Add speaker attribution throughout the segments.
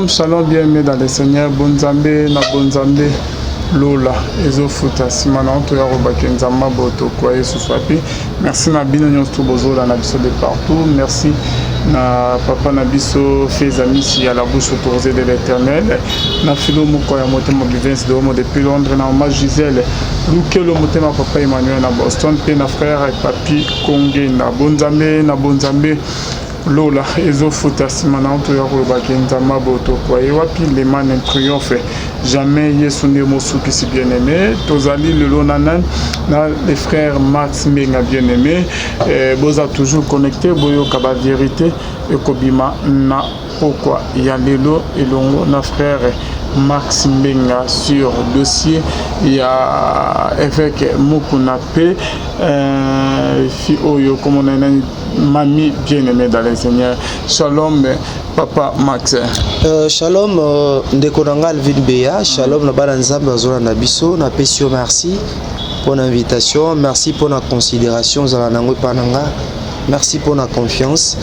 Speaker 1: Shalom bien-aimé dans le Seigneur, bonzambe na bonzambe lola ezofuta nsima na oto ya kobaki nzamba boto kwa yesu swapi. Merci na bino nyonso to bozolanda biso de partout. Merci na papa na biso Feza Misi ya la bouche autorisée de l'Éternel, na filo moko ya motema Bivens de Homo depuis Londres, na mama Gisèle Lukelo motema papa Emmanuel na Boston, mpe na frère Papi Kongenda. Bonzambe na bonzambe Lola ezofuta nsima na oto ya koloba ke Nzambe abotokwa ye wapi le man ne triomphe jamais. Yesu nde mosukisi bien aimé. Tozali lelo na nani? Na le frère Max Mbenga bien aimé. Eh, boza toujours connecté, boyoka ba vérité ekobima na pokwa ya lelo elongo na frère Max Mbenga sur dossier ya évêque Mukuna pe euh, fi oyo komona nani Mamie bien-aimée dans le Seigneur. Shalom papa Max.
Speaker 2: Shalom ndeko na nga Alvin Beya, shalom na bana Nzambe bazolanda biso, napesi yo merci pour l'invitation, merci pour la considération ozala nango epa na nga, merci pour la confiance.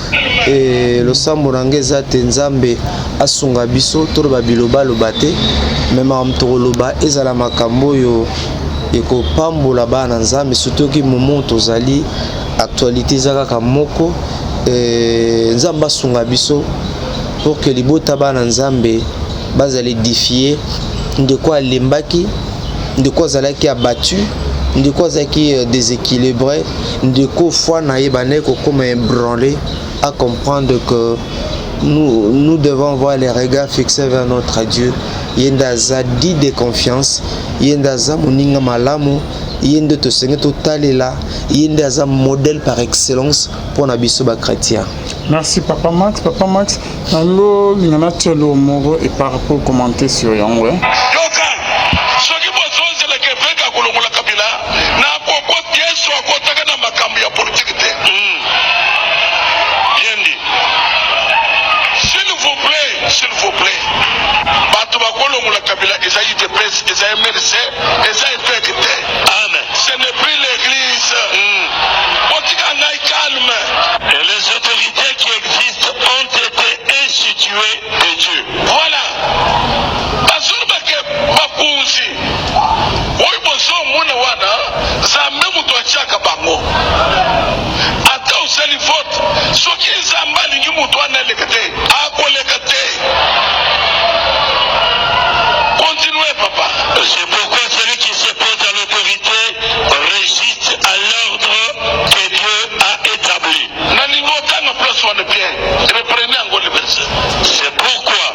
Speaker 2: Et losambo na nga eza te Nzambe asunga biso toloba bilobaloba te, me makambo tokoloba ezala makambo oyo ekopambola bana Nzambe, surtout ki moment tozali actualité eza kaka moko. Nzambe asunga biso pour que libota bana Nzambe bazala édifié. Ndeko alembaki, ndeko azalaki abattu, ndeko azalaki déséquilibré, ndeko foi na ye bandaki kokoma ébranlé, à comprendre que nous, nous devons voir les regards fixés vers notre Dieu. Ye nde aza dit de confiance, ye nde aza moninga malamu, ye nde tosenge totalela, ye nde aza modèle par excellence mpona biso bachrétien.
Speaker 1: Merci papa Max. Papa Max, nalolinga natia moko et par rapport commenter sur yango.
Speaker 3: Yoka, soki bozozelaka évêque akolongola Kabila na koko, Yesu akotaka na makambo ya politike te.
Speaker 4: Bien dit.
Speaker 3: S'il vous plaît, s'il vous plaît, bato bakolongola Kabila eza UDPS, eza MLC, eza évêque te.
Speaker 4: Amen.
Speaker 3: Ce n'est plus l'église. Botika ngai calme.
Speaker 4: Et les autorités qui existent ont été instituées de Dieu.
Speaker 3: Voilà, bazolobake bakonzi oyo bozomona wana, Nzambe moto atiaka bango. Ata osali vote, soki Nzambe alingi moto wana aleka te, akoleka te. Continue, papa.
Speaker 4: C'est pourquoi celui qui s'oppose à l'autorité résiste à l'ordre que Dieu a établi.
Speaker 3: Nalingi otanga place wana bien, reprenez yango le verset.
Speaker 4: C'est pourquoi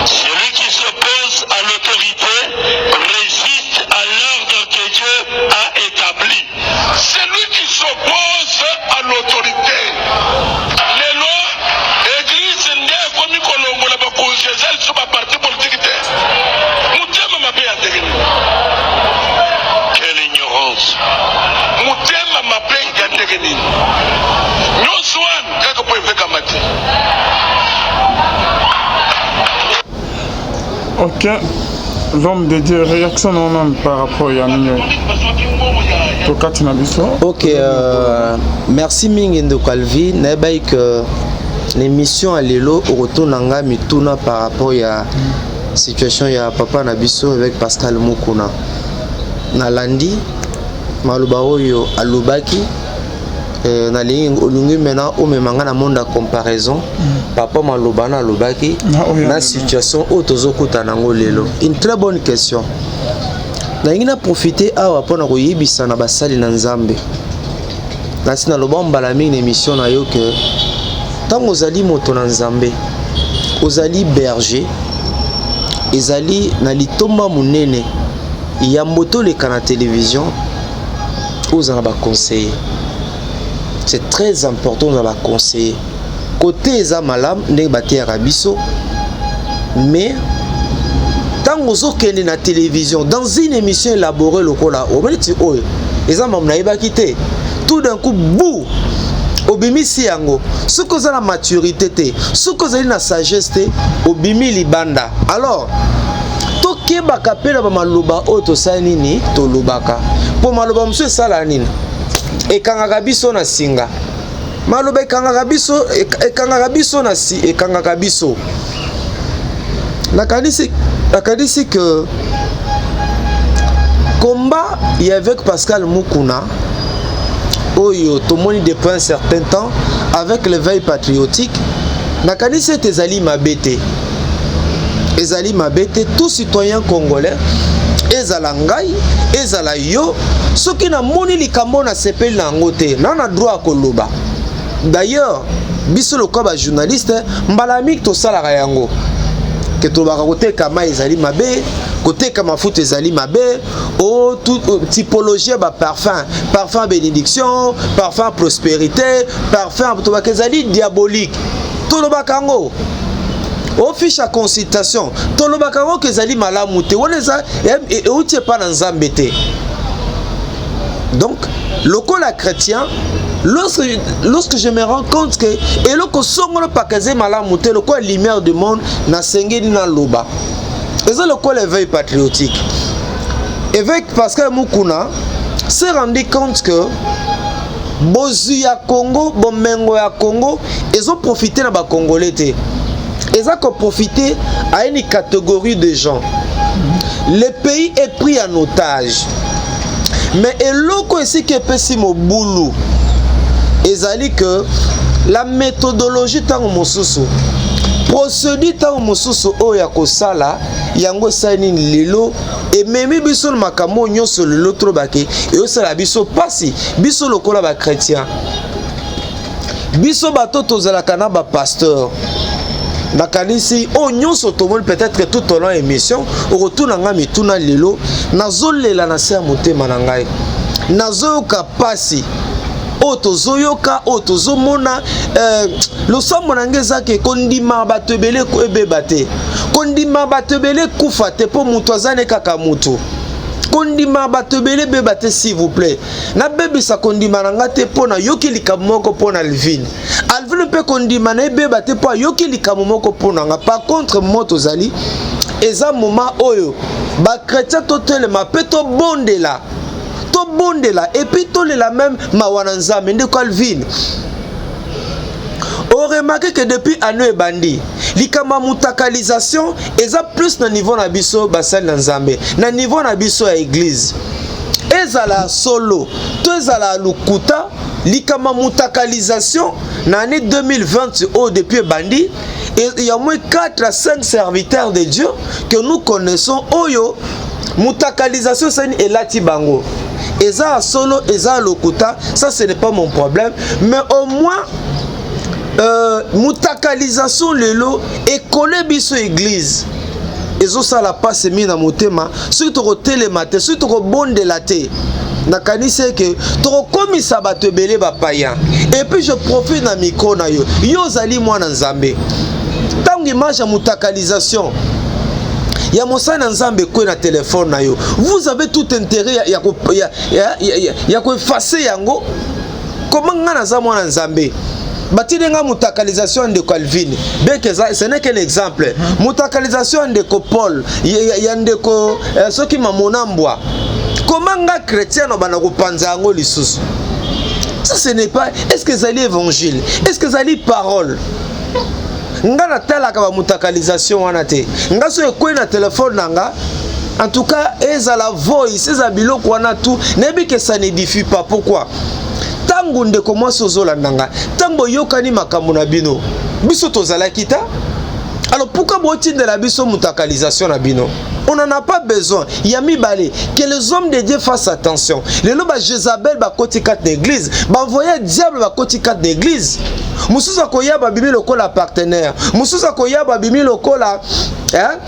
Speaker 4: celui qui s'oppose à l'autorité résiste à l'ordre que Dieu a établi.
Speaker 3: Celui qui s'oppose à l'autorité. Lelo église nde ekomi kolongola bakonzi, eza lisusu baparti politike te. Motema mabe ya ndenge nini?
Speaker 4: Quelle ignorance!
Speaker 3: Motema mabe ya ndenge nini? Nyonso wana kaka po evekama te.
Speaker 1: Ok, l'homme de Dieu, réaction non non par rapport ya nini tokati na biso?
Speaker 2: Ok, merci mingi ndeko Alvi. Nayebaki que l'émission ya lelo okotuna nga mituna par rapport ya situation ya papa na biso avec Pascal Mukuna. Nalandi maloba oyo alobaki. Nalingi olingi maintenant omema nga na monde ya comparaison. Papa, maloba na alobaki
Speaker 1: Na oyo
Speaker 2: na
Speaker 1: alobaki.
Speaker 2: Situation oyo tozokutana yango lelo, une très bonne question. Nalingi na profite awa mpona koyebisa na basali na Nzambe. Nasi naloba mbala mingi na émission na yo ke ntango ozali moto na Nzambe, ozali berger, ezali na litomba monene. Yambo toleka na télévision, oza na baconseiller, c'est très important. Oza baconseiller côté eza malamu ndenge bateyaka biso, mais ntango ozokende na télévision dans une émission élaborée lokola omoni ti oyo eza mamu nayebaki te, tout d'un coup bu obimisi yango. Soki oza na maturité te, soki ozali na sagesse te, obimi libanda. Alors tokebaka mpe na bamaloba oyo tosali nini, tolobaka, mpo maloba mosusu esala nini, ekangaka biso na singa. Maloba ekangaka biso, ekangaka biso na si, ekangaka biso. Nakanisi que combat ya évêque Pascal Mukuna oyo tomoni depuis un certain temps avec l'éveil patriotique, nakanisi ete ezali mabe te, ezali mabe te. Tout citoyen congolais, ezala ngai, ezala yo, soki namoni likambo nasepeli na yango te, na droit ya koloba. D'ailleurs, biso lokola bajournaliste, mbala mingi tosalaka yango ke tolobaka koteka mai ezali mabe, koteka mafuta ezali mabe, o tout, o, typologie ya baparfum, parfum bénédiction, parfum prospérité, parfum, tolobaka ezali diabolique. Tolobaka yango o fiche ya consultation, tolobaka yango ke ezali malamu te, wana eza euti epa na Nzambe te. Donc lokola chrétien, lorsque je me rends compte que eloko songolo paka eza malamu te, lokola lumière du monde, nasengeli naloba. Eza lokola éveil patriotique. Évêque Pascal Mukuna s'est rendu compte que bozwi ya Congo, bomengo ya Congo ezoprofite na bacongolais te, eza koprofite à une catégorie de gens. Le pays est pris en otage. Mais eloko esika epesi mobulu ezali que la méthodologie, ntango mosusu procédure, ntango mosusu oyo ya kosala yango esali nini, lelo ememi biso na makambo oyo nyonso. Lelo tolobake eyosala biso mpasi, biso lokola bachrétien, biso bato tozalaka na bapasteur. Nakanisi oyo nyonso tomoni, peut-être tout au long émission okotuna ngai mituna. Lelo nazolela na se ya motema na ngai, nazoyoka pasi oyo tozoyoka, oyo tozomona. Losambo na ngai ezake kondima bato ebele ebeba te, kondima bato ebele ekufa te, mpo moto aza ne kaka motu. Kondima bato ebele ebeba te, s'il vous plaît. Nabebisa kondima na nga te mpo nayoki likambo moko mpo na Alvine. Alvine mpe kondima na ebeba te mpo ayoki likambo moko mpo na nga. Par contre, mo tozali, eza moment oyo bachrétien totelema mpe tobondela, tobondela et puis tolela même mawa na Nzambe. Ndeko Alvine, oremarquer que depuis année ebandi, likambo ya mutakalisation eza plus na niveau na biso basali na Nzambe, na niveau na biso ya église. Ezala ya solo to ezala ya lokuta, likambo ya mutakalisation na année 2020 oyo, depuis ebandi, il y a au moins 4 à 5 serviteurs de Dieu que nous connaissons oyo mutakalisation esani elati bango. Eza ya solo, eza ya lokuta, ça ce n'est pas mon problème, mais au moins mutakalisation lelo ekole biso église, ezosala mpasi mingi na motema. Soki tokotelema te, soki tokobondela te, nakanisi eke tokokomisa bato ebele bapaya. Et puis je profite na micro na yo. Yo ozali mwana Nzambe. Ntango image ya mutakalisation ya mosali na Nzambe ekwe na telefone na yo, vous avez tout intérêt ya koeffacer yango. Koma nga naza mwana Nzambe, batindi nga mutakalisation ya ndeko Alvine beke, ce n'est qu'un exemple, mutakalisation ya ndeko Paul, ya ndeko soki Mamona Mbwa, koma nga chrétien na banda kopanza yango lisusu? Ça ce n'est pas, est ce que ezali évangile? Est ce que ezali parole? Nga natalaka bamutakalisation wana te. Nga so ekwei na telefone na nga, en tout cas ezala voice, ezala biloko wana tout, nayebi ke ça n'édifie pas. Pourquoi? Ntango ndeko mwasi ozolanda nga, ntango oyokani makambo na bino, biso tozalaki ta. Alors pourquoi botindela biso mutakalisation na bino? On n'en a pas besoin. Ya mibale, que les hommes de Dieu fassent attention. Lelo ba Jézabel bakoti kati na église, baenvoye diable bakoti kati na église. Mosusu akoya, babimi lokola partenaire, mosusu akoya, babimi lokola, hein?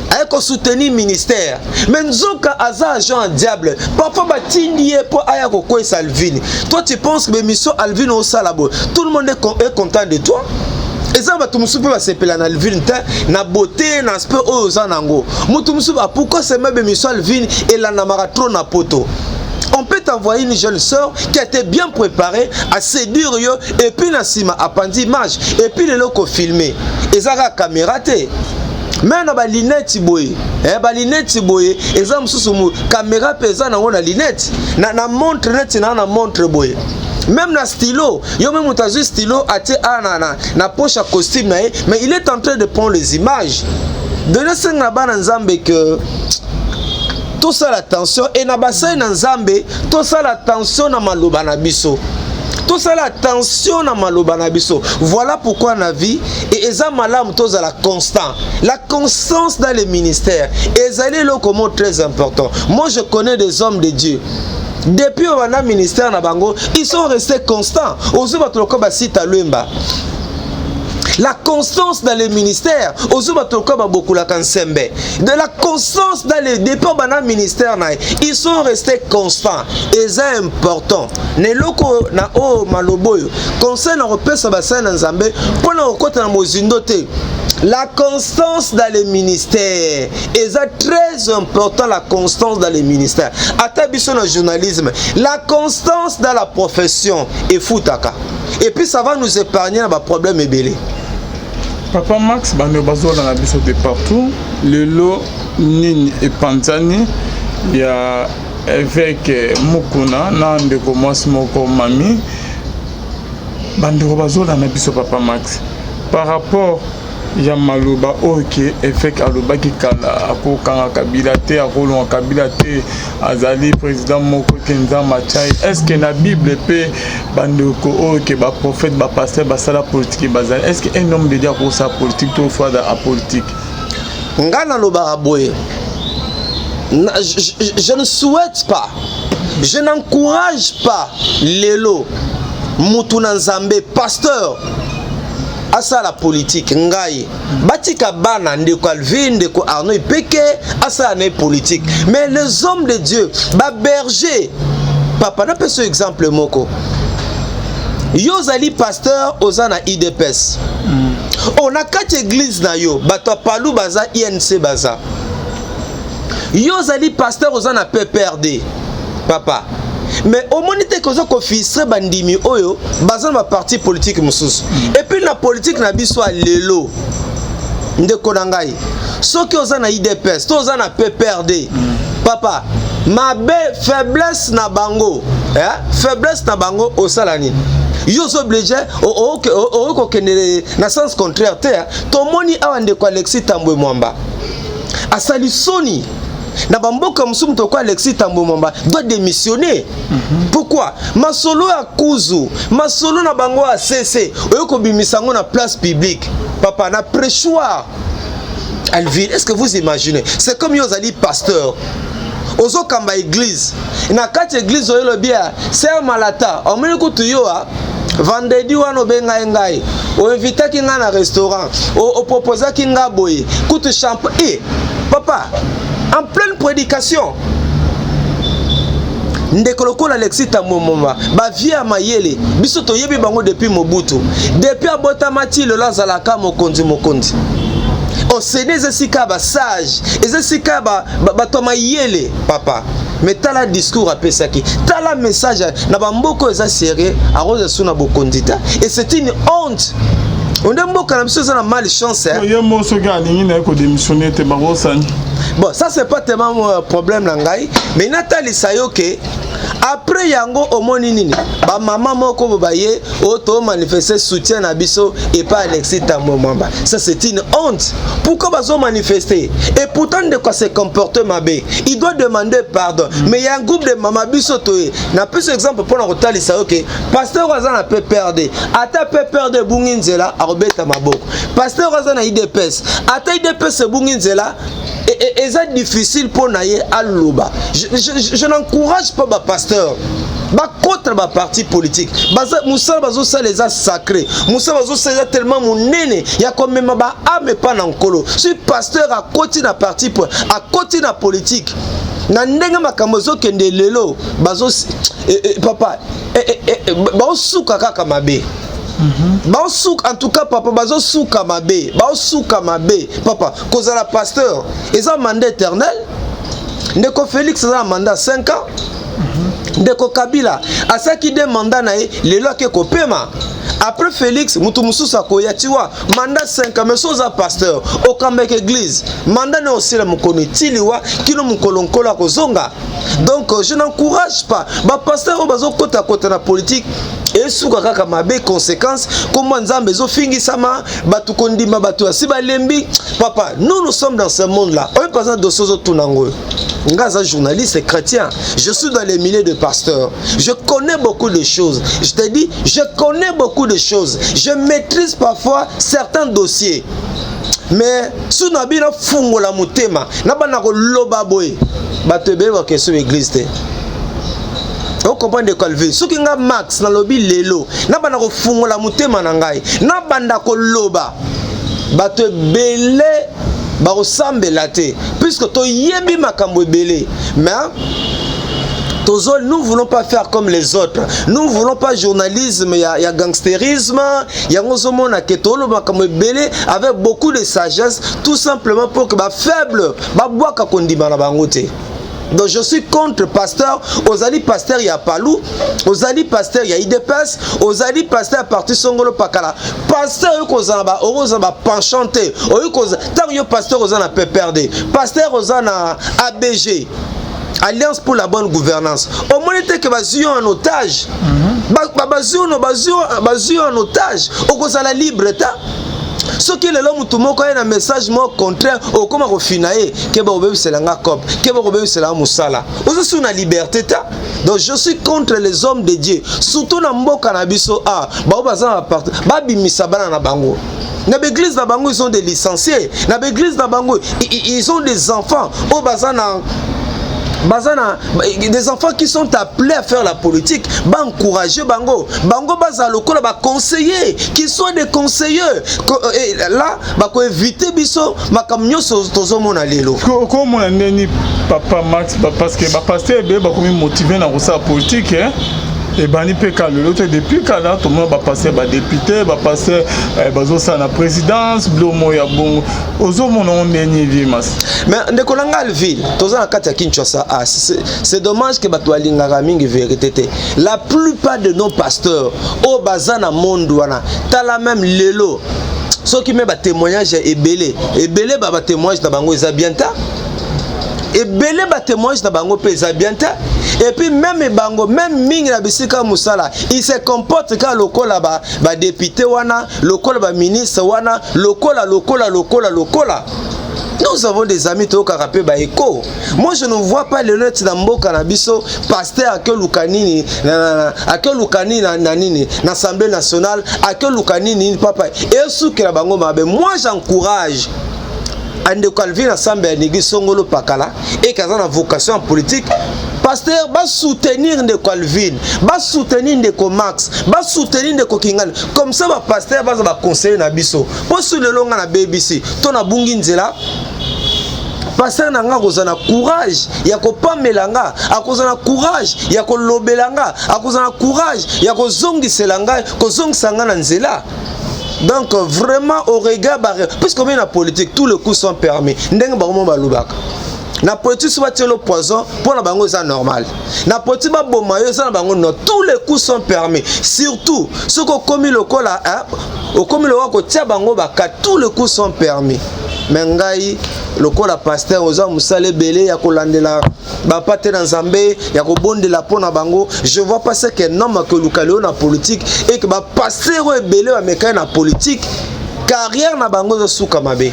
Speaker 2: Aye kosoutenir ministère, mais nzoka aza agent ya diable. Parfois batindi ye mpo aya kokwesa Alvine. Toi, tu penses que bémission Alvine osala boye, tout le monde est content de toi. Eza bato mosusu mpe basepela na Alvine te, na beauté, na aspect oyo oza nango. Moto mosusu, pourquoi sema bémission Alvine elandamaka trop na poto? On peut t'envoyer une jeune sœur qui a été bien préparée à séduire yo, et puis na nsima apandi image, et puis lelo kofilme eza kaka caméra te, me na balinete boye, balinete boye eza mosusu, caméra mpe eza nango na linete, na montre, neti na montre boye. Même na stylo, yo même moto azwi stylo atie a na poche ya costume na ye, mais il est en train de prendre les images. Donne senga na bana Nzambe que tosala attention, e na basali na Nzambe, tosala attention na maloba na biso, tosala attention na maloba na biso. Voilà pourquoi na vie e eza malamu tozala constant. La constance dans le ministère ezali eloko moko très important. Moi, je connais des hommes de Dieu, depuis oyo banda ministère na bango, ils sont restés constants. Ozwi bato lokola basita Lwemba, la constance dans le ministère. Ozwi bato lokola babokulaka nsembe, de la constance dans le depuis bana ministère na ye, ils sont restés constants. Eza important na eloko na oyo maloba oyo, conseil na kopesa basali na Nzambe mpona kokɔta na mozindo te. La constance dans le ministère eza très important. La constance dans le ministère, ata biso na journalisme, la constance dans la profession efutaka, et puis ça va nous épargner na baproblème ebele.
Speaker 1: Papa Max, bando bazolanda biso de partout. Lelo nini epanzani ya évêque Mukuna na ndeko mwasi moko mami? Bandeko bazolanda biso, papa Max, par rapport ya maloba oyo ke évêque alobaki kala, akokanga Kabila te, akolonga Kabila te, azali président moko ke Nzambe atia ye. Est ce que na Bible mpe bandeko oyo ke baprophète, bapasteur basala politike bazali? Est ce que un homme de Dieu akosala politique to fada apolitique?
Speaker 2: Nga nalobaka boye: je ne souhaite pas, je n'encourage pas lelo mutu na Nzambe, pasteur, asala politique. Ngai batika bana, ndeko Alvin, ndeko Arnaud Ipeke asala na ye politique, mais les hommes de Dieu, baberger, papa, napesa exemple moko. Yo ozali pasteur, oza na UDPS. O na kati église na yo, bato ya Palu baza, UNC baza. Yo ozali pasteur, oza na PPRD, papa, mais omoni te koza kofrustrer bandimi oyo baza na baparti politique mosusu. Et puis na politique na biso ya lelo, ndeko na ngai, soki oza na UDPS to oza na PPRD, papa, mabe, faiblesse na bango, eh? Faiblesse na bango, osala nini? Yo oza obligé okoki kokende na sens contraire te. Tomoni awa ndeko Alexis Tambwe Mwamba asali soni na bamboka mosusu. Moto oko Alexis Tambwe Mwamba doit démissionner. Pourquoi? Masolo ya kuzu, masolo na bango ya cc, oyo kobimisa yango na place publique, papa, na prêchoir. Alvin, est ce que vous imaginez? C'est comme yo ozali pasteur, ozokamba église, na kati église oyo elobi ya ser Malata, omoni kutu yo a vendredi wana obengai ngai, oinvitaki ngai na restaurant, oproposaki ngai boye, kutu champagne. E papa, en pleine prédication, ndeko lokola Alexis Tambwe Mwamba, bavie ya mayele, biso toyebi bango depuis Mobutu, depuis abotama ti lelo azalaka mokonzi. Mokonzi osene eza esika ya basage, eza esika ya bato ya mayele, papa. Mais tala discours apesaki, tala message na bamboka oyo eza sérieux, akoza su na bokonzi te. Et c'est une honte. Onde mboka na biso eza na malchance.
Speaker 1: Ye mo soki alingi na ye kodémissionner te, bakosani?
Speaker 2: Bon, ça c'est pas tellement problème na ngai, mais natalisa yo ke après yango omoni nini? Bamama moko bo baye oyo tomanifeste soutien na biso epai Alexis Tambwe Mwamba. Ça, c'est une honte. Pourquoi bazomanifeste? Et pourtant ndeko se comporte mabe, il doit demander pardon. Mais ya un groupe de mama, biso toye, napesa exemple mpona kotalisa yo ke pasteur oyo aza na PPRD, ata PPRD ebungi nzela, akobeta maboko. Pasteur oyo aza na UDPS, ata UDPS ebungi nzela, eza difficile mpo na ye aloba. Je n'encourage pas bapasteur bakota na baparti politique. Mosala bazosala eza sacré, mosala bazosala eza tellement monene ya komema baâme epa na Nkolo. Soki pasteur akoti na parti, akoti na politique, na ndenge makambo ezokende lelo, bazo papa, baosuka kaka mabe. Baosuka en tout cas, papa, bazosuka mabe, baosuka mabe, papa. Kozala pasteur eza mandat éternel. Ndeko Félix aza na mandat 5 ans. Ndeko Kabila asalaki de mandat na ye, lelo ake kopema. Après Félix, mutu mosusu akoya, tu vois, mandat 5 ans. Mais so oza pasteur, okambaka église, mandat na osila mokolo etiliwa kino mokolo nkolo akozonga. Donc je n'encourage pas bapasteur oyo bazokotakota na politique. Esuka kaka mabe, conséquence kombo Nzambe ezofingisama, bato kondima, bato asi balembi. Papa, nous, nous sommes dans ce monde là oyo par exemple dossier ozotuna yango oyo. Nga aza journaliste chrétien, je suis dans les milliers de pasteurs, je connais beaucoup de choses. Je te dis, je connais beaucoup de choses, je maîtrise parfois certains dossiers. Mais su na bino fungola motema na bana koloba boye, bato ebele bakende église te. Ocomprendre, ndeko Alve? Soki nga Max nalobi lelo, nabanda kofungola motema na ngai, nabanda koloba, bato ebele bakosambela te, puisque toyebi makambo ebele. Mais tozo, nous voulons pas faire comme les autres, nous voulons pas journalisme ya gangstérisme. Yango ozomona ke toloba makambo ebele avec beaucoup de sagesse, tout simplement pour que bafaible babwaka kondima na bango te. Donc je suis contre. Pasteur, ozali pasteur ya Palu, ozali pasteur ya UDPS, ozali pasteur ya parti songolo pakala, pasteur oyo kozala ba okozala bapenchant te. Oyo kozala ntango yo pasteur oza na PPRD, pasteur oza na ABG, Alliance pour la bonne gouvernance, omoni te ke bazwi yo en otage? Bazwi yo en otage, okozala libre ta. Soki lelo motu moko aye na message moko contraire, okóma kofina ye ke bakobebisela nga cope, ke bakobebisela nga mosala. Oza su na liberté ta. Donc je suis contre les hommes de Dieu, surtout na mboka na biso. A bao baza na baparti, babimisa bana na bango na baeglise na bango. Ils ont des licenciés na baeglise na bango, ils ont des enfants oyo baza na des enfants qui sont appelés à faire la politique. Baencourager bango, bango bazala lokola baconseiller, qui soient des conseillers. Et là bakoevite biso makambo nyonso tozomona lelo.
Speaker 1: Okomona ndeni, papa Max, parce que bapasteur ebele bakomi motivé na kosala politique, hein? Ebandi mpe ka lelo te. Depuis kala tomona bapasteur badéputé, bapasteur bazosala na présidence, bilo moko ya bongo. Ozomona ngo ndeni, vieux Max?
Speaker 2: Mais ndeko na nga Alville, toza na kati ya Kinshasa. Ah, c'est dommage ke bato balingaka mingi vérité te. La plupart de nos pasteurs oyo baza na monde wana, tala même lelo, soki me batémoignage ya ebele ebele, ba batémoignage na bango eza bien ta. Ebele batémoignage na bango mpe eza bien te. Et puis même bango même mingi na bisika mosala, il se comporte kaka lokola badéputé wana, lokola baministre wana, lokola lokola lokola lokola. Nous avons des amis, toyokaka mpe baeko. Moi, je ne vois pas lelo neti na mboka na biso, pasteur akoluka nini, akoluka nini na nini na Assemblée nationale, akoluka nini nini. Papa, esukela bango mabe. Moi, j'encourage andeko Alvin Asambe ya Nigi Songolo Pakala eke aza na vocation ya politique. Pasteur basoutenir ndeko Alvin, basoutenir ndeko Max, basoutenir ndeko Kingani. Comme ça bapasteur baza baconseiller na biso, mpo su lelo nga na BBC to nabungi nzela, pasteur na nga akozala na courage ya kopamela nga, akozala na courage ya kolobela nga, akozala na courage ya kozongisela ngai, kozongisa nga na nzela. Donc vraiment, au regard, puisque omi na politique, tous les coups sont permis. Ndenge bango mo balobaka na politique, so batielo poison mpo na bango eza normal. Na politique, baboma yo eza na bango no. Tous les coups sont permis, surtout soki okomi lokola okomi lokola kotia bango baka, tous les coups sont permis. Mais ngai lokola pasteur, oza mosala ebele ya kolandela bapa te na Nzambe, ya kobondela mpo na bango. Je vois pas ce qu'un homme akoluka lelo na politique et que bapasteur oyo ebele bamekani na politique, carrière na bango ezosuka mabe.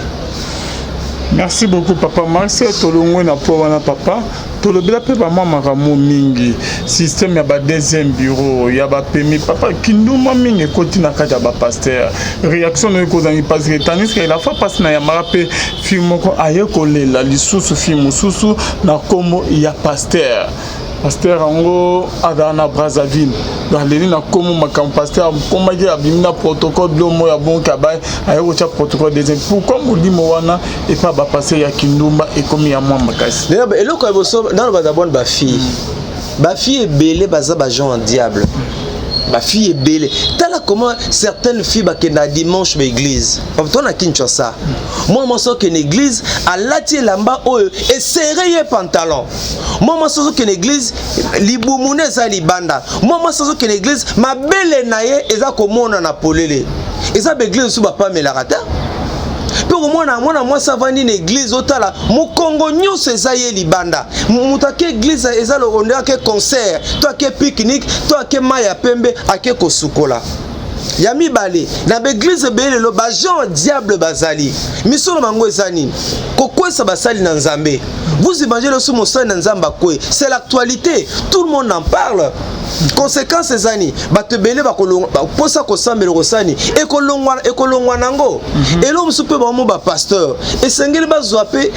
Speaker 1: Merci beaucoup, papa Max. Tolongwe na po wana, papa. Tolobela mpe bamwa makambo mingi, système ya ba deuxième bureau ya bapemi. Papa, kinduma mingi ekoti na kati ya bapasteur. Réaction noyo ekozangi, parce que tandis que la fois mpasi na yambaka mpe fille moko aye kolela lisusu, fille mosusu na nkombo ya pasteur. Pasteur yango azala na Brazzaville, aleli na nkombo makambo. Pasteur akomaki, abimi na protocole, bilo moko ya bonke, abai aye kotya protocole deuxième. Pourquoi molimo wana epa bapasteur ya kindumba ekomi ya mwa makasi?
Speaker 2: Eloko ya boso nano, baza bone bafille, bafille ebele baza bagenre diable. Bafille ebele, tala comment certaines filles bakenda dimanche ba église. To na Kinshasa, mwa mwasi okende église, alati elamba oyo esere ye pantalon. Mwa mwasi ozokende église, libumu na eza libanda. Mwa mwasi azokende église, mabele na ye eza komona na polele. Eza baéglise mosusu bapamelaka te. Mpe komona mwana mwasi avandi na église, otala mokongo nyonso eza ye libanda. Moto ake église, eza lokola ake concert to ake pique-nique to ake mai ya pembe, ake kosukola. Ya mibale, na baéglise ebele lelo, bagens diable bazali. Misolo bango eza nini? Kokwesa basali na Nzambe. Vous imaginez, oso mosali na Nzambe akwe, c'est l'actualité, tout le monde en parle. Conséquence eza nini? Bato ebele baposa kosambela kosani ekolongwa nango. Eloko mosusu mpe, bango bapasteur esengeli bazwa mpe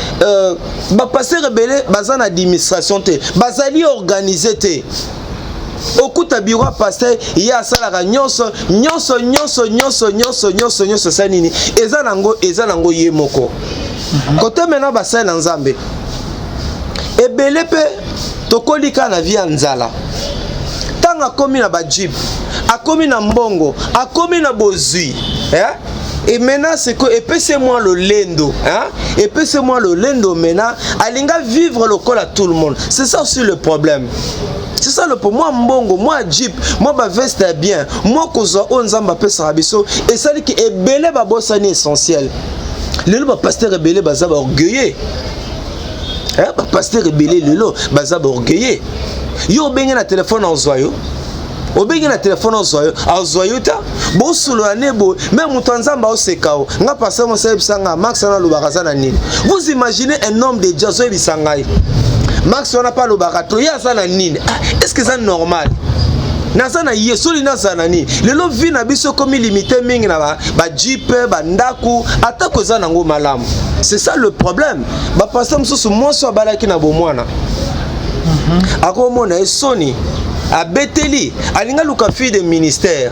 Speaker 2: bapasteur ebele baza na administration te, bazali organisé te. Okuta bureau ya pasteur, ye asalaka nyonso nyonso nyonso nyonso nyonso nyonso nyonso. Esa nini? Eza nango ye moko. Kote maintenant, basali na Nzambe ebele mpe tokoli kaka na vie ya nzala. Ntango akomi na bajeep, akomi na mbongo, akomi na bozwi, eh? Et maintenant c'est que epesi mwa lolendo, hein? Epesi mwa lolendo. Maintenant alinga vivre lokola tout le monde. C'est ça aussi le problème, c'est ça le pour moi. Mbongo, mwa jeep, mwa baveste ya bien, mwa kozwa oyo Nzambe apesaka biso, esaliki ebele babosani essentiel. Lelo bapasteur ebele baza baorgueilleux. Bapasteur ebele lelo baza baorgueilleux. Yo obenge na telefone, ozwa yo, obengi na telefone, ozwa yo, azwa yo ta, bosolola ne boye. Me moto ya Nzambe aoseka o nga. Pasteur mosa ayebisa nga Max wana alobaka aza na nini? Vous imaginez, un homme de Dieu azoyebisa ngai Max wana mpe alobaka to ye aza na nini? Ah, est ce que eza normal? Naza na ye soli, nazala na nini? Lelo vie na biso ekomi limité mingi na bajeep, bandako, atako eza nango malamu. C'est ça le problème. Bapasteur mosusu, mwasi abalaki na bomwana, akomona ye soni, abeteli, alingi aluka fille de ministère.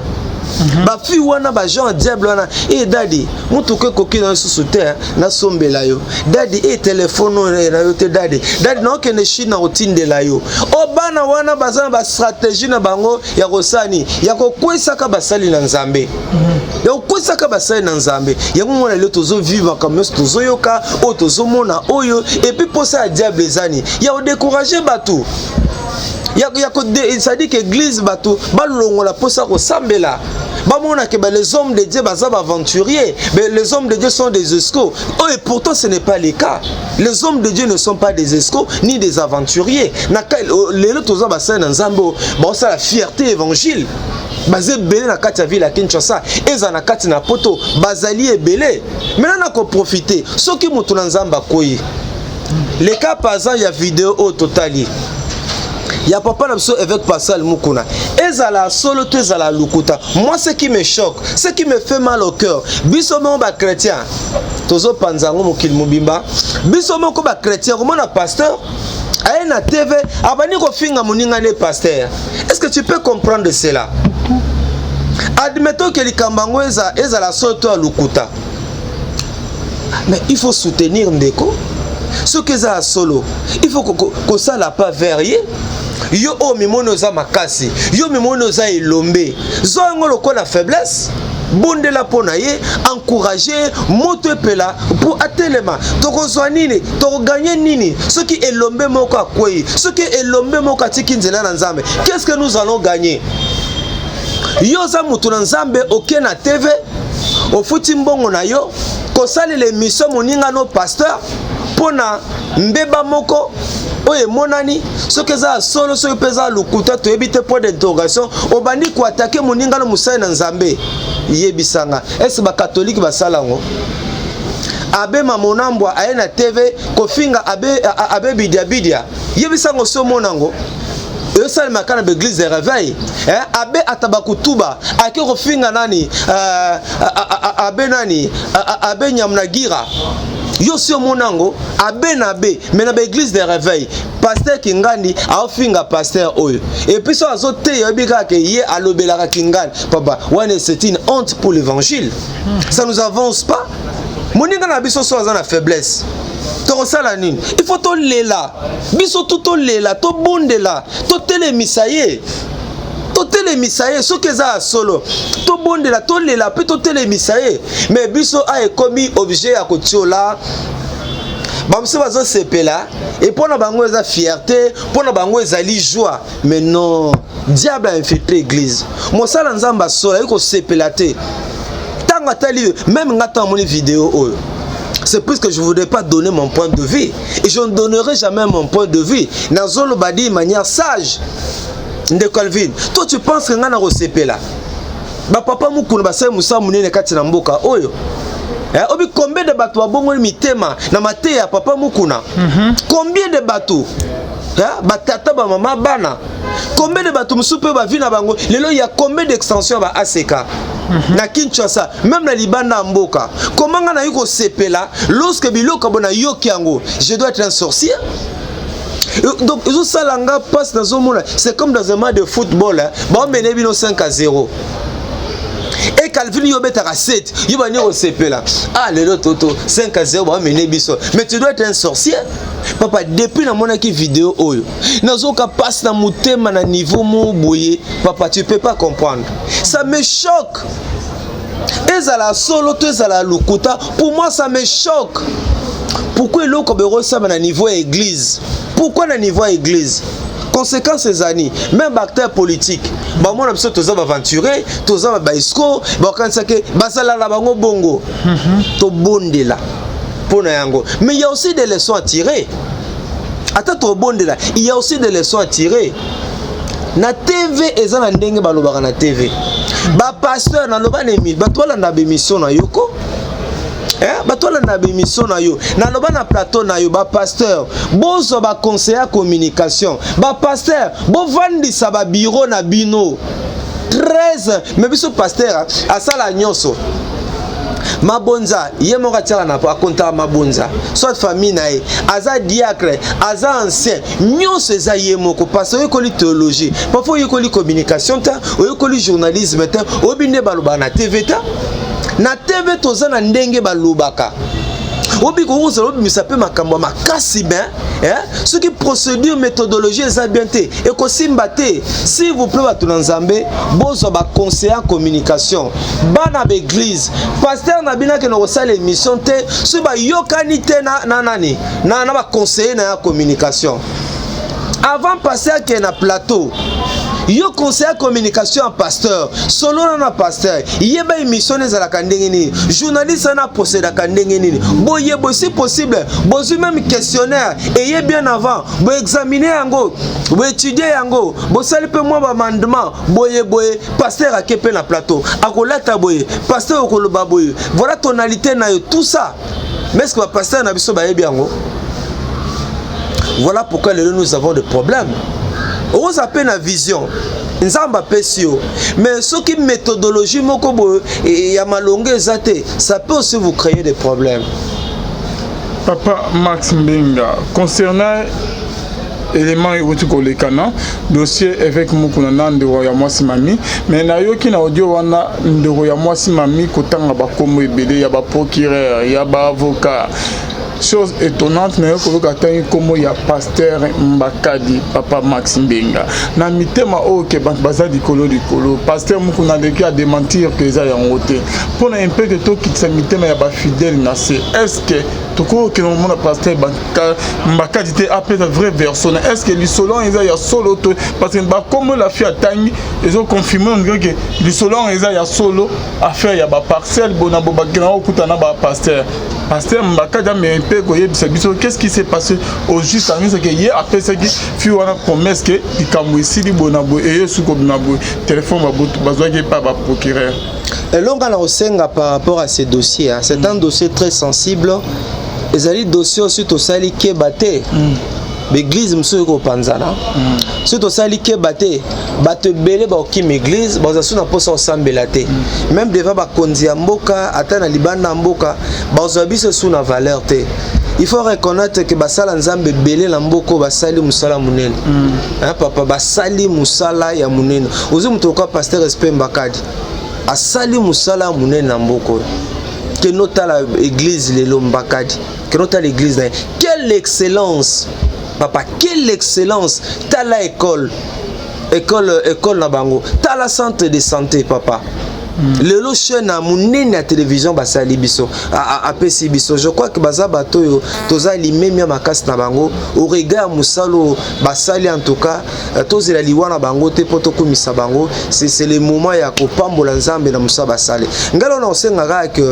Speaker 2: Bafille wana, bagens diable wana: "E daddy, motuka ekoki na yo susu te, nasombela yo. Daddy, e telefone oyo na yo te. Daddy, daddy, naokende Chine, na kotindela yo." O bana wana baza na bastratégie na bango ya kosani, ya kokwesaka basali na Nzambe, ya kokwesaka basali na Nzambe. Yango mona lelo tozovivre makambo nyonso tozoyoka oyo, tozomona oyo. Et puis mposa ya diable ezani ya kodécourager bato, ya c'est-à-dire que église, bato balongola mposa kosambela, bamona ke les hommes de Dieu baza baaventuriers, les hommes de Dieu sont des escrocs. Oh, et pourtant ce n'est pas le cas. Les hommes de Dieu ne sont pas des escrocs ni des aventuriers. Lelo toza basali na Nzambe baosala fierté évangile, baza ebele na kati ya ville ya Kinshasa, eza na kati na Poto, bazali ebele. Maintenant na koprofite, soki moto na Nzambe akoyi, le cas par exemple ya video oyo totali ya papa na biso évêque Pascal Mukuna, ezala solo to ezala lukuta, moi ce qui me choque, ce qui me fait mal au cœur, biso moko bachrétien tozopanza yango mokili mobimba. Biso moko bachrétien, komona pasteur aye na TV, abandi kofinga moninga ne pasteur. Est ce que tu peux comprendre cela? Admettons ke likambo yango ezala solo to ya lukuta, mais il faut soutenir ndeko. Soki eza ya solo, il faut kosala pas vers ye. Yo oyo mimoni oza makasi, yo mimoni oza elombe, zwa yango lokola faiblesse, bondela mpo na ye, encourage moto epela mpo atelema. Tokozwa nini? Tokogagner nini soki elombe moko akwei, soki elombe moko atiki nzela na Nzambe? Qu'est-ce que nous allons gagner? Yo oza moto na Nzambe, oke na TV, ofuti mbongo na yo kosalela émission moninga no pasteur mpo na mbeba moko oyo emonani. Soki eza ya solo, soki mpe eza ya lokuta, toyebi te, point d'interrogation. Obandi koattaquer moninga no mosali na Nzambe. Yebisanga, ese bakatolike basala yango? Abbé Mamonambwa aye na TV kofinga abbé Bidiabidia. Yebisango, so omona yango esalemaka na baeglise de réveil, eh? Abbé Atabakutuba ake kofinga nani, abbé nani, abbé Nyamunagira. Yo si omona yango, abbé na abbé? Mais na baeglise de réveil, pasteur Kingandi aofinga pasteur oyo, et puis so azoteya, oyebi kaka ke ye alobelaka Kingandi. Papa wana, c'est une honte pour l'évangile, ça nous avance pas. Moninga na biso so aza na faiblesse, tokosala nini? Il faut tolela, biso tu tolela, tobondela, totelemisa ye, totelemisa. Totelemisa ye soki eza ya solo, tobondela, tolela mpe totelemisa ye. Mais biso a ekomi objet ya kotiola. Bamosusu bazosepela e mpo na bango eza fierté, mpo na bango ezali joie. Mais non, diable a infiltré église. Mosala Nzambe asola ayi kosepela te ntango atali. Même nga, ntango amoni video oyo, c'est puisque je ne voudrais pas donner mon point de vue et je ne donnerai jamais mon point de vue. Nazoloba de manière sage. Ndeko Alvin, toi, tu penses que ngai nakosepela? Bapapa Mukuna basali mosala monene kati na mboka oyo. Obi combien de bato babongoli mitema na mateya ya papa Mukuna? Combien de bato, batata, bamama, bana? Combien de bato mosusu mpe bavi na bango lelo? Ya combien d'extension ya ba ACK na Kinshasa, même na libanda ya mboka? Comment nga nayi kosepela lorsque biloko bo nayoki yango? Je dois être un sorcier. Donc ezosala nga mpasi. Nazomona, c'est comme dans un match de football, baomene bino 5 à 0 e Calvin, yo obetaka 7, yo bandi kosepela: ah, lelo toto 5 à 0, baomene biso. Mais tu dois être un sorcier, papa. Depuis namonaki video oyo, nazoka mpasi na motema na niveau mo boye. Papa, tu peux pas comprendre, ça me choque. Ezala solo to ezala lokuta, pour moi ça me choque. Pourquoi eloko bekosama na niveau ya église? Pourquoi na niveau ya église? Conséquence ezali, même baacteur politique bamona biso toza baaventurier, toza baescroc, bakanisaki bazala na bango bongo. Tobondela mpo na yango, mais il y a aussi des leçons à tirer. Ata tobondela, il y a aussi des leçons à tirer. Na TV eza na ndenge balobaka na TV. Bapasteur, naloba na bato balanda baémission na yo ko, bato balanda baémission na yo. Naloba na plateau na yo, bapasteur bozwa baconseiller ya communication. Bapasteur, bovandisa babureau na bino 13. Mais biso, pasteur asala nyonso, mabonza ye moko atiaka na akontaka mabonza, soit famille na ye, aza diacre, aza ancien, nyonso eza ye moko. Parce oyekoli théologie, parfois oyekoli communication te, oyekoli journalisme te, oyebi nde balobaka na TV te. Na TV toza na ndenge balobaka. Obi kokozala obimisa mpe makambo ya makasi ben, soki procédure, méthodologie eza bien te, ekosimba te. S'il vous plaît, bato na Nzambe, bozwa baconseiller en communication. Bana baeglise, pasteur na bino akende kosala émission te soki bayokani te na nani, na baconseiller na ya communication. Avant pasteur akende na plateau, yo conseiller communication ya pasteur, solola na pasteur, yeba émission ezalaka ndenge nini, journaliste wana aprocédaka ndenge nini. Boye boye, si possible, bozwi même questionnaire eye bien avant, boexamine yango, boétudie yango, bosali mpe mwa baamendement boye boye. Pasteur ake mpe na plateau, akolata boye, pasteur okoloba boye, voilà tonalité na yo, tout ça. Mais est ce que bapasteur na biso bayebi yango? Voilà pourquoi lelo nous avons des problèmes. Okoza mpe na vision Nzambe apesi yo, mais soki méthodologie moko boye ya malongo eza te, ça peut aussi vous créer des problèmes.
Speaker 1: Papa Max Mbenga, concernant élément euti koleka na dossier évêque Mukuna na ndeko ya mwasi Mami, mais nayoki na audio wana ndeko ya mwasi Mami kotanga bakombo ebele ya baprocureur, ya baavocat. Chose étonnante, nayoki koyoka ntangi nkombo ya pasteur Mbakadi. Papa Max Mbenga, na mitema oyo ke bato baza likolo likolo, pasteur Mukuna aleki adémentir ke eza yango te. Mpona mpe ke tokitisa mitema ya bafidèle na se, est ce que tokokende komona pasteur Mbakadi te, apesa vraie version? Est ce que lisolo eza ya solo to? Parce que bakombo la fille atangi ezoconfirme, on dirait ke lisolo eza ya solo, affaire ya baparcelle bona bo bakenda kokutana na bapasteur. Pasteur Mbakadi ameki mpe koyebisa biso qu'est ce qui s'est passé au juste, angiseke ye apesaki fille wana promesse ke likambo esili boye na boye, eye soki kobima boye, telefone bazwaki epa baprocureur.
Speaker 2: Elonga na kosenga par rapport à ce dossier, hein, c'est un dossier très sensible. Ezali dossier osi tosali keba te, baeglise mosusu ekopanzana. Soki tosali keba te, bato ebele bakokima église, bazwa so na mposa kosambela te. Même devant bakonzi ya mboka, ata na libanda ya mboka, bazwa biso su na valeur te. Il faut reconnaître que basala Nzambe ebele na mboka oyo basali mosala monene. Hein, papa, basali mosala ya monene. Ozwi moto lokola pasteur SP Mbakadi, asali mosala ya monene na mboka oyo. Kende otala église lelo Mbakadi, kende otala église na ye. Quelle excellence, papa, quelle excellence! Tala école. École, école na bango, tala centre de santé, papa. Lelo chaîne ya monene ya télévision basali biso, apesi biso. Je crois que baza bato oyo toza limemia makasi na bango au regard ya mosala oyo basali. En tout cas, tozela liwa na bango te mpo tokumisa bango. C'est le moment ya kopambola Nzambe na mosala basali. Ngai lelo na osengaka ke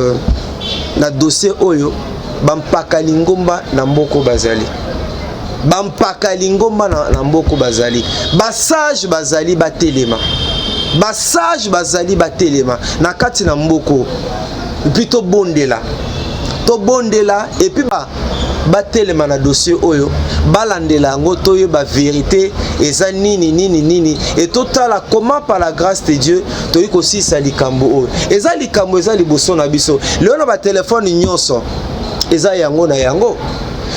Speaker 2: na dossier oyo, bampaka lingomba na mboka bazali, bampaka lingomba na mboka bazali, basage bazali, batelema. Basage bazali, batelema na kati na mboka et puis tobondela, tobondela et puis batelema na dossier oyo, balandela yango, toyeba vérité eza nini, nini, nini, e totala comment, par la grâce de Dieu, toyei kosilisa likambo oyo. Eza likambo eza liboso na biso lelo na batelefone nyonso, eza yango na yango.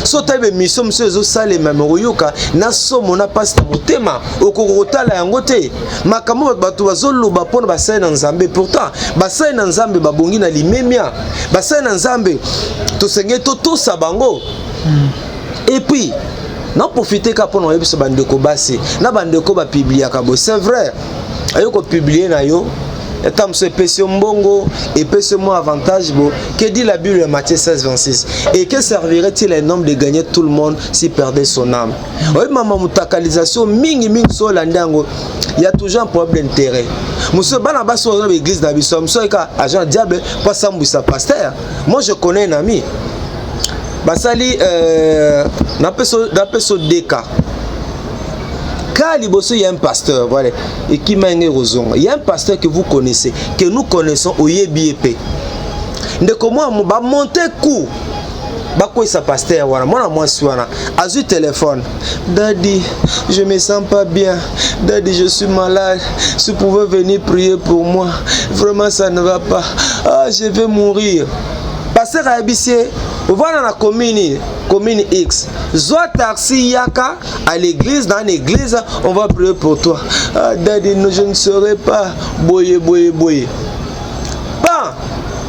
Speaker 2: So otali baémission mosusu ezosalema, me okoyoka na somo na mpasi na motema, okoka kotala yango te. Makambo bato bazoloba mpona basali na Nzambe, pourtant basali na Nzambe babongi na limemia. Basali na Nzambe, tosengeli totosa bango. Et puis naprofite kaka mpona koyebisa bandeko basi na bandeko bapubliaka boye. C'est vrai, ayo kopublier na yo, ata mosusu epesi yo mbongo, epesi yo mwa avantage. Bo que dit la Bible? Matthieu 16 26: "Et que servirait-il un homme de gagner tout le monde s'il perdait son âme?" Oyebi, mama, motakalisation mingimingi, so olandi yango, ya toujours un problème d'intérêt. Mosusu bana basi oyo na baéglise na biso, mosusu ayeka agent diable mpo asambwisa pasteur. Moi, je connais un ami, basali napesa deka ka liboso ya un pasteur. Voilà, ekima yenge kozonga. Il y a un pasteur que vous connaissez, que nous connaissons, oyebi ye mpe, ndeko mwa. Bamonte coup, bakwesa pasteur wana. Mwana mwasi wana azwi téléphone: "Daddy, je me sens pas bien. Daddy, je suis malade. Si vous pouvez venir prier pour moi, vraiment ça ne va pas. Ah, je vais mourir." Pasteur ayebisi ye: "Ovanda na commune X, zwa taxi, yaka à l'église. Dans l'église, on va prier pour toi." "Ah daddy, non, je ne saurais pas." Boye boye boye, pan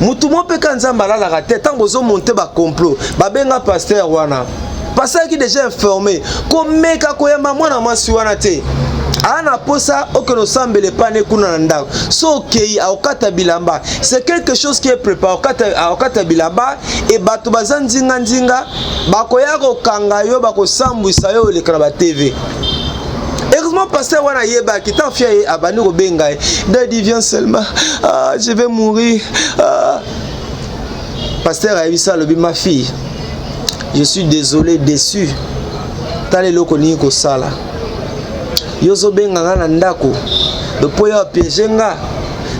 Speaker 2: mutu mo mpe ka Nzambe alalaka te. Ntango ozomonte bacomplot, babenga pasteur wana. Pasteur aki déjà informé komeka koyamba mwana mwasi wana te. Aa na posa okende osambela epane kuna na ndako. So okei, akokata bilamba. C'est quelque chose qui est préparé. Akokata bilamba e bato baza nzinga-nzinga, bakoya kokanga yo, bakosambwisa yo, oleka na batv. Heureusement, pasteur wana ayebaki. Tant fille ye abandi kobenga ye: "Daddy, viens seulement. Ah, je vais mourir. Ah." Pasteur ayebisa, alobi: "Ma fille, je suis désolé, déçu. Tala eloko nini kosala. Yo ozobenga nga na ndako mpo yo apiéger nga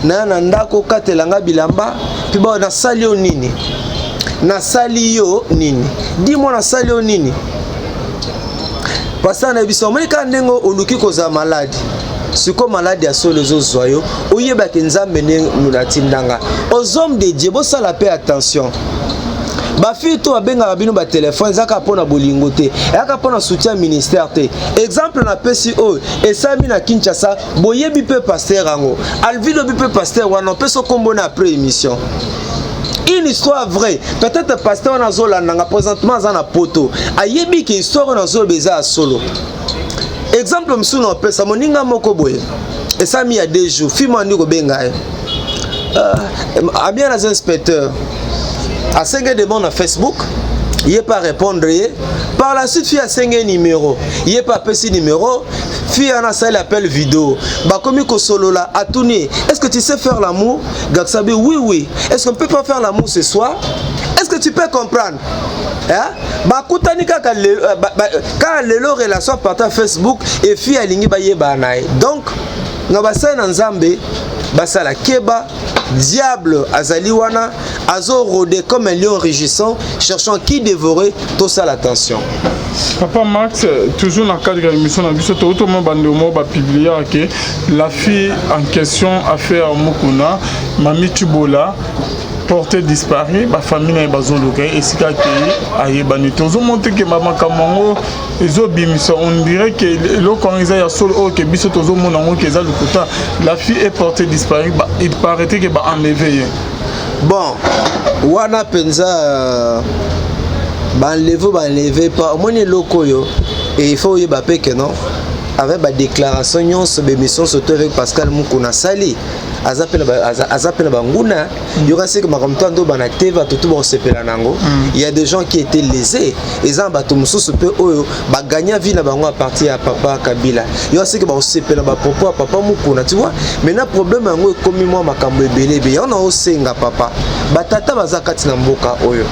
Speaker 2: naya na ndako, okatela nga bilamba mpe bao. Nasali yo nini? Nasali yo nini? Dis-moi, nasali yo nini?" Pasteur na biso, omoni kaka ndenge oluki kozala malade. Sikoyo maladi ya solo ezozwa yo, oyebaki Nzambe nde atindanga. Aux hommes de Dieu, bosala mpe attention. Bafille to babengaka bino batelefone, eza kaka mpo na bolingo te, eyaka mpo na soutien ministère te. Exemple napesi oyo esalami na Kinshasa. Boyebi mpe pasteur yango, Alvin obi mpe pasteur wana, opesi okombo na après émission. Une histoire vraie. Peut-être pasteur wana azolandanga présentement, aza na Poto, ayebi ke histoire oyo nazoloba eza ya solo. Exemple mosusu na opesa, moninga moko boye, esalami ya 2 jours. Fille andi kobenga ye, amia aza inspecteur, asenge demande na Facebook, ye mpe arépondre ye. Par la suite, fille asenge numéro, ye mpe apesi numéro. Fille wana asali appel vidéo, bakomi kosolola. Atuni: "Est ce que tu sais faire l'amour?" Garçon abi: Oui, est ce qu'on peut pas faire l'amour ce soir?" Est ce que tu peux comprendre, hein? Bakutani kaka lelo, kaka lelo, relation partir Facebook et fille alingi bayebana na ye. Donc na basali na Nzambe, basala keba. Diable azali wana, azorôder comme un lion rugissant, cherchant qui dévorer. Tosala attention.
Speaker 1: Papa Max, toujours na cadre ya émission na biso, toutoma bandeko moko bapublier ke la fille en question, affaire Mokuna, Mami Tubola, porté disparu. Bafamille na ye bazoluka ye, esika akei ayebani te. Ozomona te ke makambo yango ezobimisa, on dirait ke eloko yango eza ya solo. Oyo ke biso tozomona yango ke eza lokuta. La fille est portée disparue, il paraît ke baenlever ye.
Speaker 2: Bon, wana mpenza, baenlever, baenlever pa. Omoni eloko oyo, e il faut oyeba mpe ke non. Avec ba déclaration nyonso, ba émission, surtout avec Pascal Mukuna asali, aza mpe na banguna. Yoka seke makambo to ando bana te, bato to bakosepela nango. Il y a des gens qui étaient lésés. Eza na bato mosusu mpe oyo bagagna vie na bango à partir ya papa Kabila. Yoka seke bakosepela bapropos ya papa Mukuna, tu vois. Maintenant, problème yango ekomi mwa makambo ebele ebele. Yango na osenga papa, batata baza kati na mboka oyo,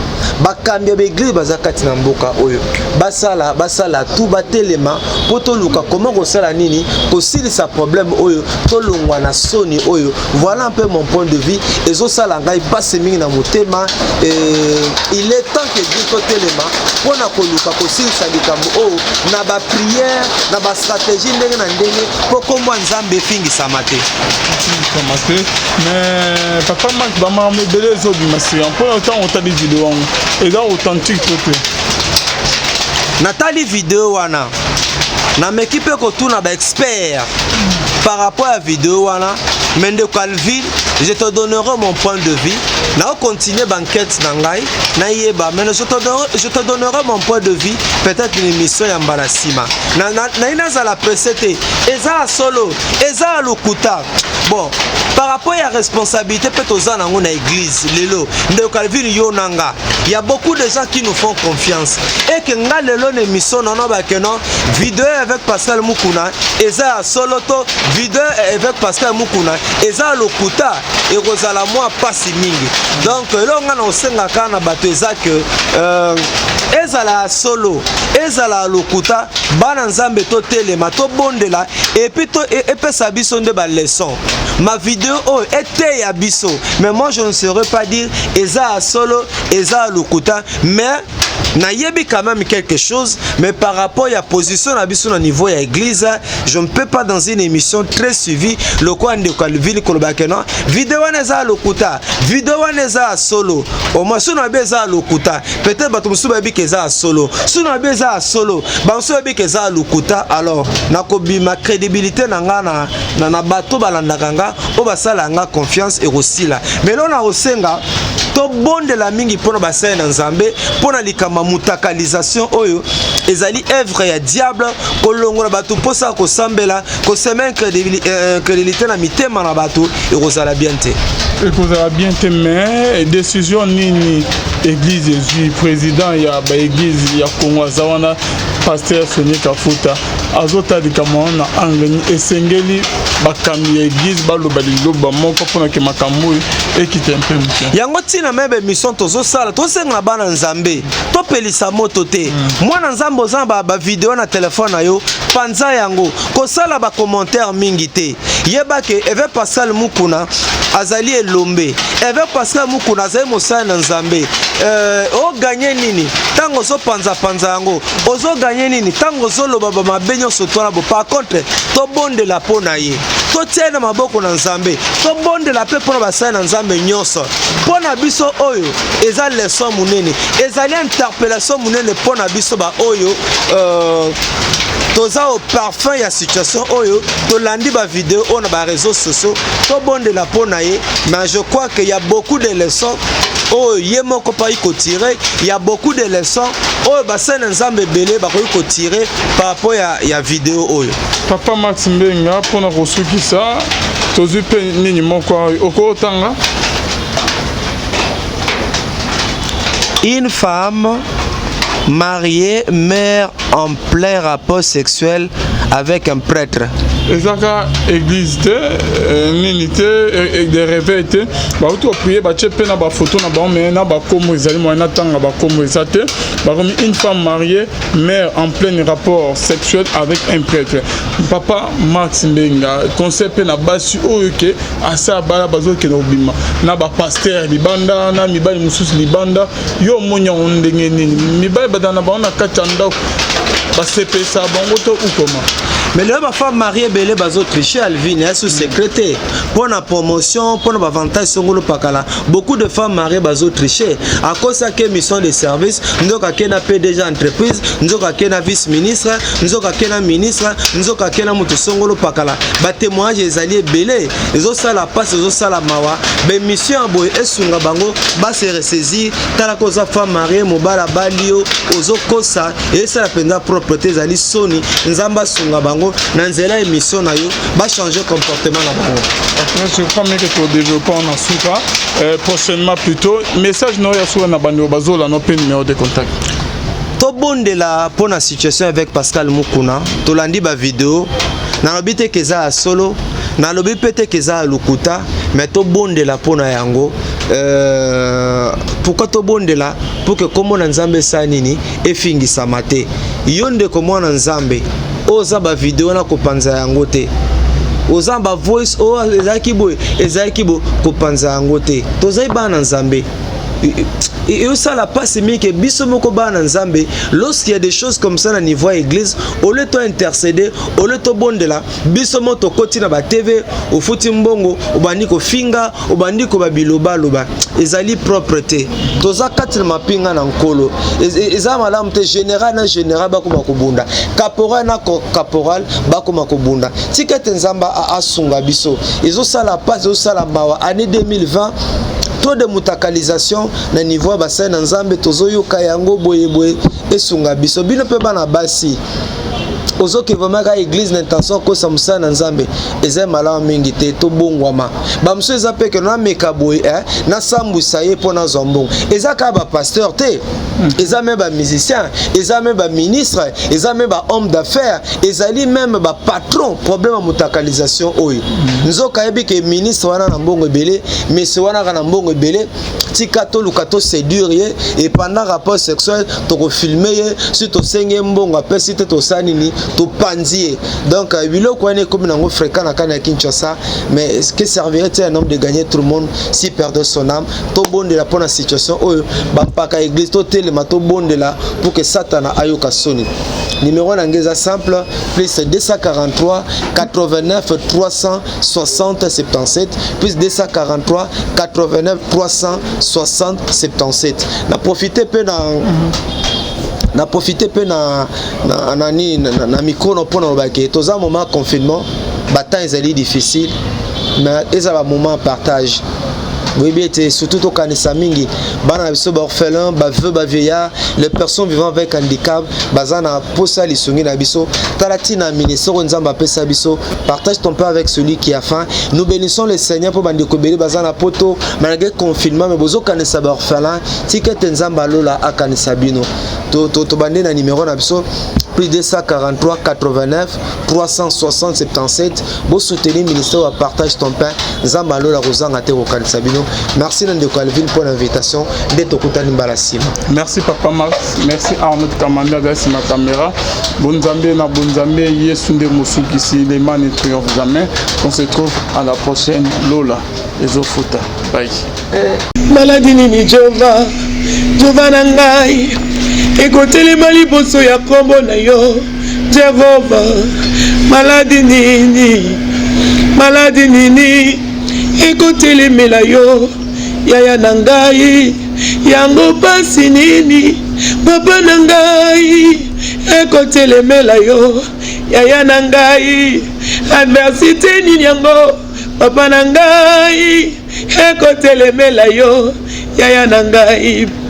Speaker 2: bakambi ya baeglise baza kati na mboka oyo, basala basala tu, batelema mpo toluka koma kosala nini, kosilisa problème oyo, tolongwa na soni oyo. Voilà un peu mon point de vue. Ezosala ngai mpasi mingi na motema. Il est temps que Dieu totelema mpona koluka kosilisa likambo oyo na baprière, na bastratégie ndenge na ndenge, mpo kombo ya Nzambe efingisama te.
Speaker 1: Efingisama te. Mais papa Mark, bamakambo ebele ezobima sika mpona ntango otali video wango, eza authentique to te?
Speaker 2: Natali video wana, nameki mpe kotuna baexpert par rapport ya video wana. Mais ndeko Alvin, je te donnerai mon point de vue. Naocontinue baenquête na ngai, nayeba. Mais je te donnerai mon point de vue peut-être une émission ya mbala nsima. Nayi nazala pressé te. Eza ya solo, eza ya lokuta? Bon, par rapport ya responsabilité mpe toza nango na église lelo, ndeko Alvin, yo na nga, y a beaucoup de gens qui nous font confiance et que nga lelo na émission nano bake non, video avec Pascal Mukuna eza ya solo to video avec Pascal Mukuna eza ya lokuta, ekozala mwa mpasi mingi. Donc eloko nga na kosengaka na bato eza ke ezala ya solo, ezala ya lokuta, bana Nzambe totelema, tobondela, et puis to epesa biso nde baleçon. Ma vidéo oyo eteya biso. Mais moi, je ne saurais pas dire eza ya solo, eza ya lokuta. Mais nayebi quand même quelque chose. Mais par rapport ya position na biso na niveau ya église, je ne peux pas, dans une émission très suivie lokola ndeko Alvin, kolobaka non, video wana eza ya lokuta, video wana eza ya solo. Au moins so na bi eza ya lokuta, peut-être bato mosusu bayebi ke eza ya solo. So na bi eza ya solo, bamosusu bayebi ke eza ya lokuta. Alors nakobima crédibilité na nga na bato balandaka nga, oyo basala nga confiance, ekosila. Mais lelo nakosenga tobondela mingi mpona basali na Nzambe, mpona likambo ya mutakalisation oyo ezali œuvre ya diable, kolongola bato mposa ya kosambela, kosemer incrédulité na mitema na bato. Ekozala bien te.
Speaker 1: Ekozala bien te. Mais décision nini église ezwi? Président ya baéglise ya Congo aza wana, pasteur Soni Kafuta, azotala likambo wana na angle. Esengeli bakambi ya église baloba liloba moko mpona ke makambo oyo ekita mpe moke.
Speaker 2: Yango ntina me baémission tozosala, tosenga na bana Nzambe topelisa moto te. Mwana Nzambe, oza na bavideo na telefone na yo, panza yango, kosala bacommentaire mingi te. Yeba ke évêque Pascal Mukuna azali elombe, évêque Pascal Mukuna azali mosali na Nzambe. Oganye nini ntango ozopanzapanza yango? Ozoganye nini ntango ozoloba bamabe nyonso twana bo? Par contre, tobondela mpo na ye, totia ye na maboko na Nzambe, tobondela mpe mpo na basali na Nzambe nyonso. Mpo na biso oyo eza leçon monene, ezali interpellation monene mpo na biso baoyo toza au parfum ya situation oyo tolandi bavideo oyo na baréseaux sociaux. Tobondela mpo na ye. Mais je crois que y a beaucoup de leçons oyo ye moko mpo kotirer. Y a beaucoup de leçons oyo basali na Nzambe ebele bakoki kotirer par rapport ya video oyo.
Speaker 1: Papa Max Mbenga, mpona kosukisa, tozwi mpe nini moko okotanga?
Speaker 2: Une femme mariée meurt en plein rapport sexuel avec un prêtre.
Speaker 1: Ezaka église te, nini te, de réveil te. Bauti koprier, batie mpe na bafoto na bango, mais na bakombo ezali moye natanga bakombo eza te. Bakomi: une femme mariée meurt en plein rapport sexuel avec un prêtre. Papa Max Mbenga, conseil mpe na basi oyo ke asa bala, bazokende kobima na bapasteur libanda, na mibali mosusu libanda. Yo omoni yango ndenge nini? Mibali bazala na bango na kati ya ndako, basepelisa bango to ukoma?
Speaker 2: Mais lelo bafemme mariée ebele bazotriche, Alvin, ya sous secret te. Mpo na promotion, mpo na baavantage songolo pakala, beaucoup de femmes mariées bazotriche. Akosaki mission de service, nzoka ake na PDG entreprise, nzoka ake na vice ministre, nzoka ake na ministre, nzoka ake na moto songolo pakala. Batémoignage ezali ebele, ezosala mpasi, ezosala mawa. Baémission ya boye esunga bango base ressaisir. Talaka, oza femme mariée, mobali abali yo, ozokosa, ezosala mpenza propre te, ezali soni. Nzambe asunga bango. bango na nzela ya émission na yo, bachanger comportement na bango.
Speaker 1: Je crois mieux que todévelopper na suka, prochainement plutôt. Message na oyo ya suka na bandeko bazolanda mpe numéro de contact.
Speaker 2: Tobondela mpo na situation avec Pascal Mukuna. Tolandi bavideo, nalobi te ke eza ya solo, nalobi mpe te ke eza ya lokuta, mais tobondela mpo na yango. Pourquoi tobondela? Pour que kombo na Nzambe esala nini? Efingisama te. Yo ndeko mwana Nzambe, oyo oza bavideo na kopanza yango te, oza bavoice oyo ezalaki boye, ezalaki boye, kopanza yango te. Tozali bana na Nzambe. Ezosala mpasi mingi ke biso moko bana na Nzambe, lorsqu'il y a des choses comme ça na niveau ya église, au lieu to intercéder, au lieu tobondela, biso mo tokoti na batv, ofuti mbongo, obandi kofinga, obandi koba bilobaloba. Ezali propre te. Toza kati na mapinga na Nkolo. Eza malamu te général na général bakoma kobunda, caporal na caporal bakoma kobunda. Tika ete Nzambe asunga biso. Ezosala mpasi, ezosala mawa. Année 2020, trop de mutakalisation na niveau ya basali na Nzambe. Tozoyoka yango boyeboye. Esunga biso. Bino mpe bana basi, ozoke vraiment kaka église na intention akosa mosala na Nzambe, eza malamu mingi te. Tobongwama. Bamosusu eza mpe ke nameka boye, nasambwisa ye mpo nazwa mbongo. Eza kaka bapasteur te, eza même bamusicien, eza même baministre, eza même bahomme d'affaires, ezali même bapatron. Problème ya mutakalisation oyo, nzoka ayebi ke ministre wana na mbongo ebele, monsieur wana kaka na mbongo ebele, tika toluka toséduire ye et pendant rapport sexuel tokofilmer ye. Si tosengi ye mbongo, apesi te, tosala nini? Topanzi ye. Donc biloko wana ekomi nango fréquent na kani ya Kinshasa. Mais que servirait-il un homme de gagner tout le monde si perdre son âme? Tobondela mpo na situation oyo. Bampaka église, totelema, tobondela pour que Satana ayoka soni. Numéro na ngai eza simple: plus 243 89 360 77, plus 243 89 360 77. Na profite mpe na profite mpe na micro mpo na lobaki toza moment confinement, batemps ezali difficile, mais eza bamoment partage. Boyebi ete surtout tokanisa mingi bana na biso, baorphelin, baveuve, bavieillard, les personnes vivant avec handicap, baza na posa lisungi na biso. Tala ntina ministère oyo Nzambe apesa biso: partage ton pain avec celui qui a faim. Nous bénissons le Seigneur mpo bandeko ebele baza na poto malgré confinement, mais bozokanisa baorphelin. Tika ete Nzambe alola akanisa bino. Tobande na numéro na biso: plus 243 89 360 77. Bosoutenir ministère ya Partage ton pain. Nzambe alola kozanga te kokanisa bino. Merci na ndeko Alvin mpo na invitation. Nde tokutani mbala nsima.
Speaker 1: Merci papa Max, merci Arnaud Kamande azali nsima caméra. Bonzambe na bonzambe, Yesu nde mosukisi. Le mal ne triomphe jamais. On se trouve à la prochaine. Lola ezofuta. Bye.
Speaker 5: Maladi nini, Jova, Jova na ngai, ekotelema liboso ya nkombo na yo, Jehova? Maladi nini, maladi nini ekotelemela yo, yaya na ngai? Yango pasi nini, papa na ngai, ekotelemela yo, yaya na ngai? Adversité nini yango, papa na ngai, ekotelemela yo, yaya na ngai?